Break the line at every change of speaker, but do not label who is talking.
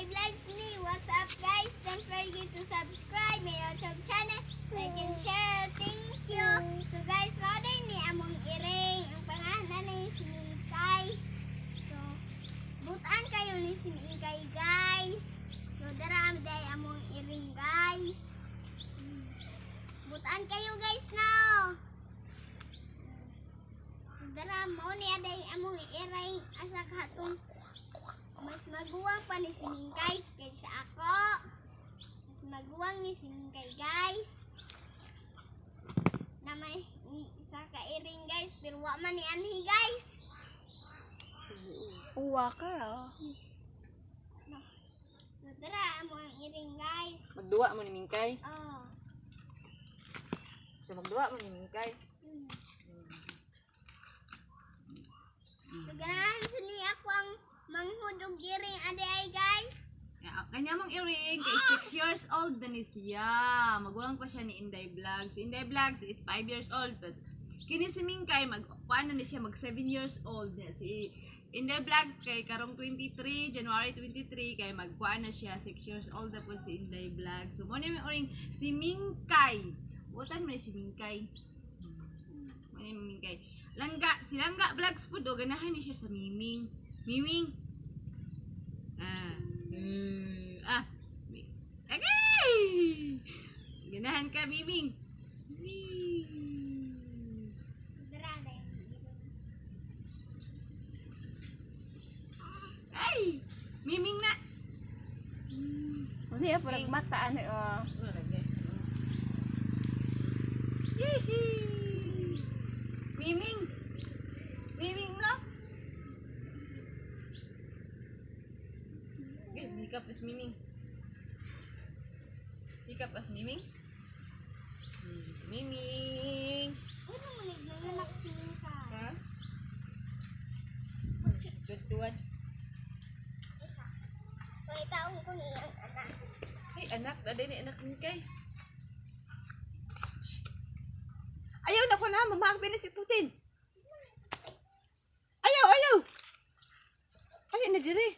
Inday Vlogs ni. What's up, guys? Don't forget to subscribe my YouTube channel, like and share. Thank you. So guys, mao ni among iring. Ang pangalan ni si Mingkay. So, butan kayo ni si Mingkay, guys. So, dara day among iring, guys. Butan kayo, guys, no. So, dara mo ni aday among iring asa katong mas maguwang pa ni si Mingkay kaysa ako. Mas maguwang ni si Mingkay, guys. Na may ni isa ka iring, guys, pero wa man ni anhi, guys.
Uwa ka ah.
So dara amo ang iring, guys.
Magduwa mo ni Mingkay.
Oh.
So magduwa mo ni Mingkay.
So ganahan sa ni ako ang manghud og iring ade ay, guys.
Kanya mong iring kay 6 years old na ni siya. Magulang pa siya ni Inday Vlogs. Si Inday Vlogs is 5 years old, but kini si Mingkay mag paano ni siya, mag 7 years old na si Inday Vlogs kay karong 23, January 23, kay magkuan na siya, 6 years old na po si Inday Vlogs. So mo ni uring si Mingkay. Butan mo ni si Mingkay. Mo ni Mingkay. Langga, si Langga Vlogs pud o ganahan ni siya sa Miming. Miming. Ah. Ah. Okay! Ganahan ka, Miming. Miming.
Dara day ang iring.
Ay! Miming na!
Hindi pa nagmata ano oh.
Yee! Miming! Miming no? Okay, hikap as Miming. Hikap as Miming. Miming!
Ano mo nagmanganak si Mingkay?
Ha? Good tuwan.
Isa. Pakitaon ko ni ang anak.
Ay, anak, daday ni anak ni kay. Shh! Ayaw na ko na, mamaag si Putin. Ayaw, ayaw! Ayaw na dire.